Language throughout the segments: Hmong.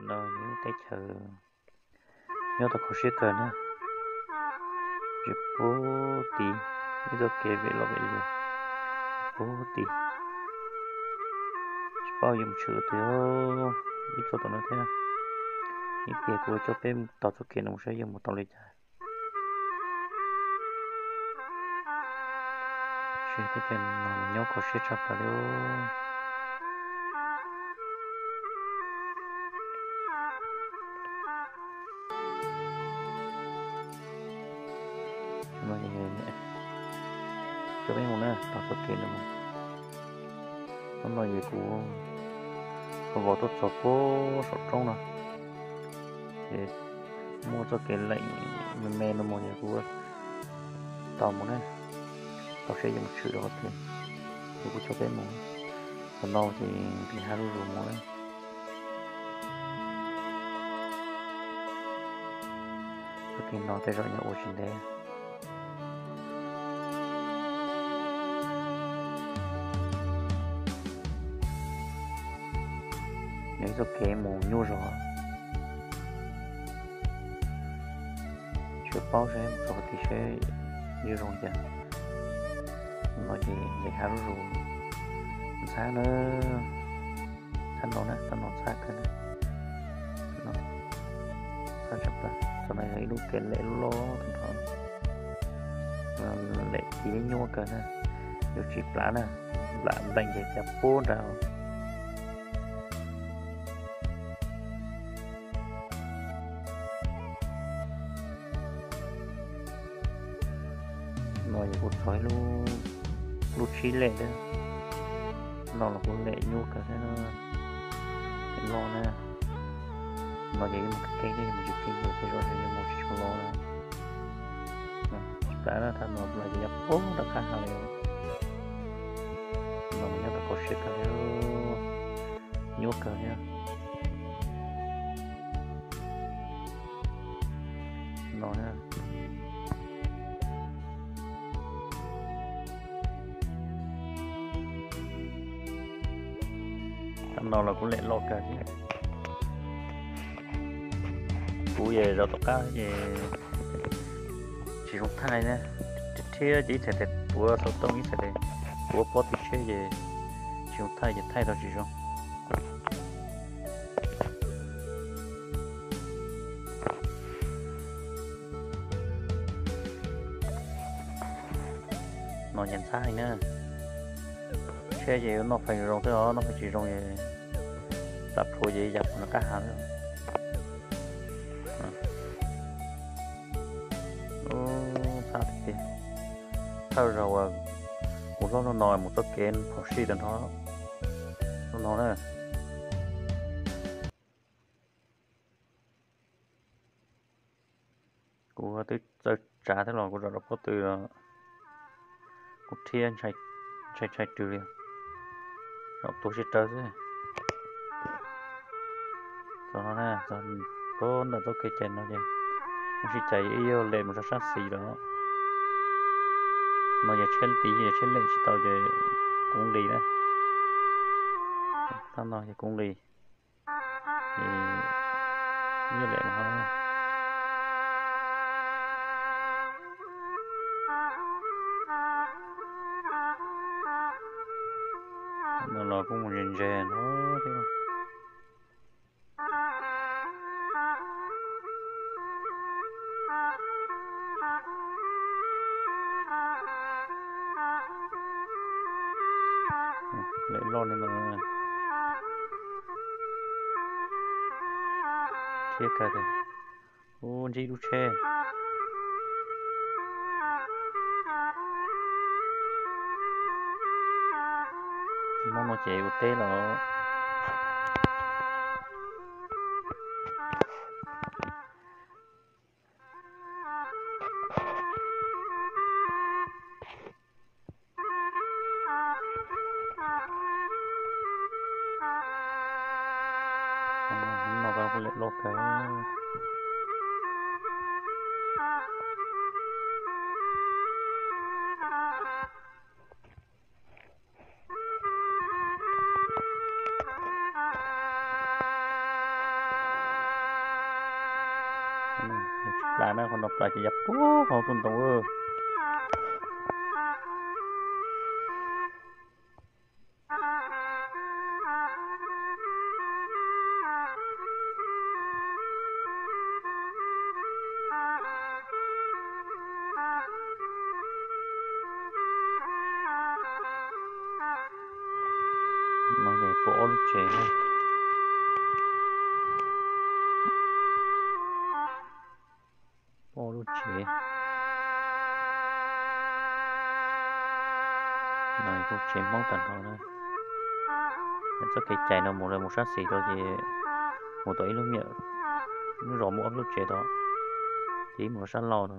No yog teb chaws nyob tau kho siab kawg na, tsis pub tid, ib txoj kev vem los vem li, pub tid, tsis paub yuav mus tshwm twg, ib txoj tom no thiab. Ib pliag kuv coj peb mus taug txoj kev no mus saib yuav mus tau li cas. Teb chaws no nyob kho siab tshaj plaws li. Coj peb mus na, taug txoj kev no. Hnub no ces kuv vau tuaj txog puag saum roob no, ces muaj txoj kev leem me me no mus ces kuv tau mus na, tau saib yuav mus tshwm rau qhov twg, ces kuv coj peb mus. Thaum no ces nqis hab zuj zus mus na. Txoj kev no tej zaum yuav ua tsis ntev. Yog ib txoj kev mus nyuaj zog, tsis paub seb mus txog qhov twg seb yuav zoo cas. No ces nqis hab zuj zus, ntxhab na, ntxhab no na, ntxhab no ntxhab kawg na. Ntxhab tshaj plaws. Txog no yog ib lub kev lem loj loj tag nrho, lem tiv nyuaj kawg na, yuav tsis plam na, plam ntees ces cas puag nrad. No yog kuv txog ib lub tsib lem thiab, no los kuj lem nyuaj kawg thiab, loj na. No ces yuav mus kev kev thiab, yuav mus tsis kev ces tej zaum yuav mus tsis tshua los na. Tsis plam na, thaj no plam ces yuav puag nram qab hav li. No mus nyob tau kho siab kawg li, nyuaj kawg thiab. No na, no los kuj lem loj kawg thiab. Kuv es zaum tom qab ces tsis zoo thaij na, thiab ces ib txhais tes puav xov tooj, ib txhais tes puav pob tw tsheb ces tsis zoo thaij, ces thaij tau tsis zoo. No ces ntxhab heev na, tsheb ces yuav noj feem zoo xwb os, noj feem tsis zoo es tam plhuav ces ya puag nram qab hav lawm. Ntxhab tiag tiag. Thawj zaug uas kuv hlob hnub no mus txoj kev phom sij tag nrho hnub no na. Kuv twb txawj tsav thiab los kuv zaum rau pob tw los kuv rhiab ntshai ntshai rwg li, zaum tuag sib raws xwb. Txog no na, txog puag ntawm txoj kev cai no ces mus sib cais ib yam lem mus rau sab xis lawm. No yog tsheb tid, yog tsheb lem tsis tau ces kuv nqis na. Tab no ces kuv nqis, ib yam lem mus ho. No los kuj mus ntse ntse no thiab. Lem loj li no, thiab kawg tiag. Ub, ntsib lub tsheb. Hmoob no ces ua teb los no kuj lem loj kawg. na, qhov no plas ces ya puag hauv tsob ntoo. No ces pom ob lub tsev, pom ob lub tsev. No tsev Hmoob tag nrho na. Txoj kev cais no mus lawm mus sab xis rau ces mus tau ib lub me nyuam, lub zos muaj ob lub tsev tod, ces ib mus rau sab laug no.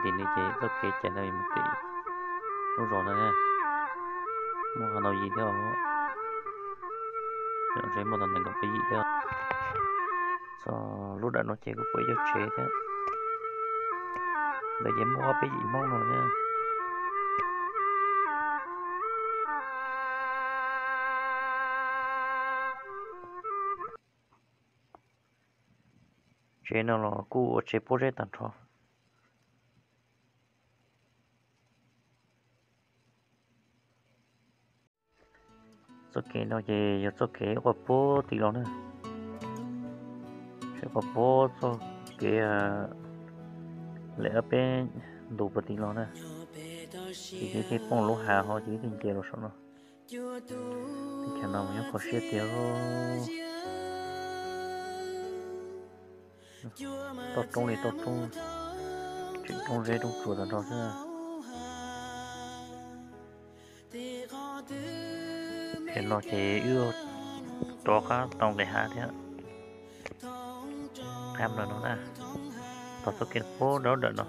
Tim no ces txoj kev cais ntawd mus tim lub zos ntawd na, muaj qhov ntau yim thiab. Muaj tau nees nkaum peb yim thiab. Txog lub dawm no ces kuj pom ib co tsev thiab. Ntawd ces muaj ob peb yim Hmoob no thiab. Tsev no los kuj ua tsev pob zeb tag nrho. Txoj kev no ces yog txoj kev quaj puag tim los na. Tsev quaj puag txoj kev lem ob peb ntu puag tim los na. Ces thiaj poob lub hav ho ces thiaj nce los saum no. Teb chaws no mas nyob kho siab tiag. Toj roob li toj roob, tseem roob zeb roob tsuas tag nrho xwb. Ces no ces wb rov qab tau nqis hav thiab. Qab no na, tog txoj kev puag nram dawm no.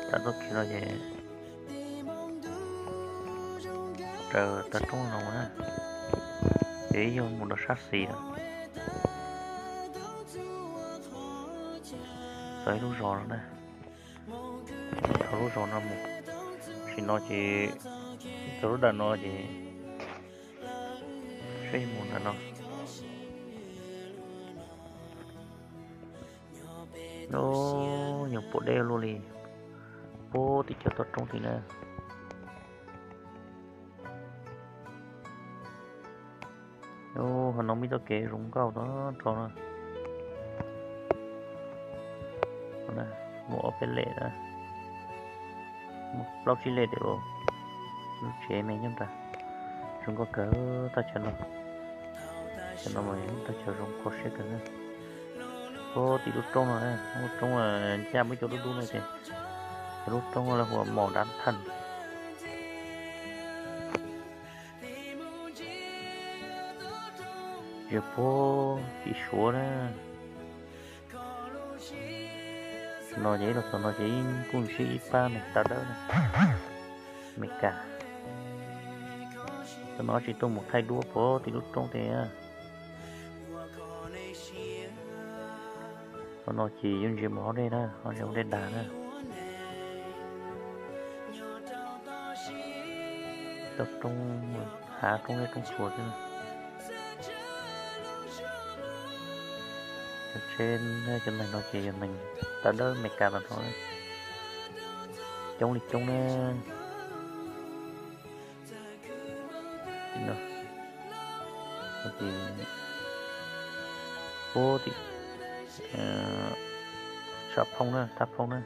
Tam txoj kev no ces raws toj roob no na, ces yog mus rau sab xis lawm. Txog ib lub zos no na, txog lub zos no mus, sim no ces txog lub dawm no ces saib mus ntawm no. Nyob pom deb luaj li, puag tim cov toj roob tim na. Qhov no muaj ib txoj kev zoo nkauj tag nrho na. Muaj ob peb lem na, muaj plaub tsib lem tiag lauj. Lub tsev me nyob nrad, zoo nkauj kawg thaj chaw no. Chaw no mas yog thaj chaw zoo kho siab kawg na. Puag tim lub roob no, lub roob ncaj muaj ib co dub dub no ces yog lub roob lawv hu ua Mos Dab Thaj. Yog puag tim Suav na. No ces ib los txog no ces kuj ntsib ib pab neeg tawv dawb na, Amelikas. Thaum no tsis tuaj mus thaij duab puag tim lub roob tiag. Thaum no ces yuav ntsia mus hauv dej na, hauv dej, hauv dej dag na. Toj roob, hav roob zeb roob tsuas xwb. Cov tsheb, cov neeg no ces yog neeg tawv dawb Amelikas tag nrho, coob li coob na. Tim no, puag tim Tshav Phooj na, Thaj Phooj na.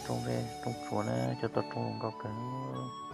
Roob zeb roob tsuas na, cov toj roob zoo nkauj kawg.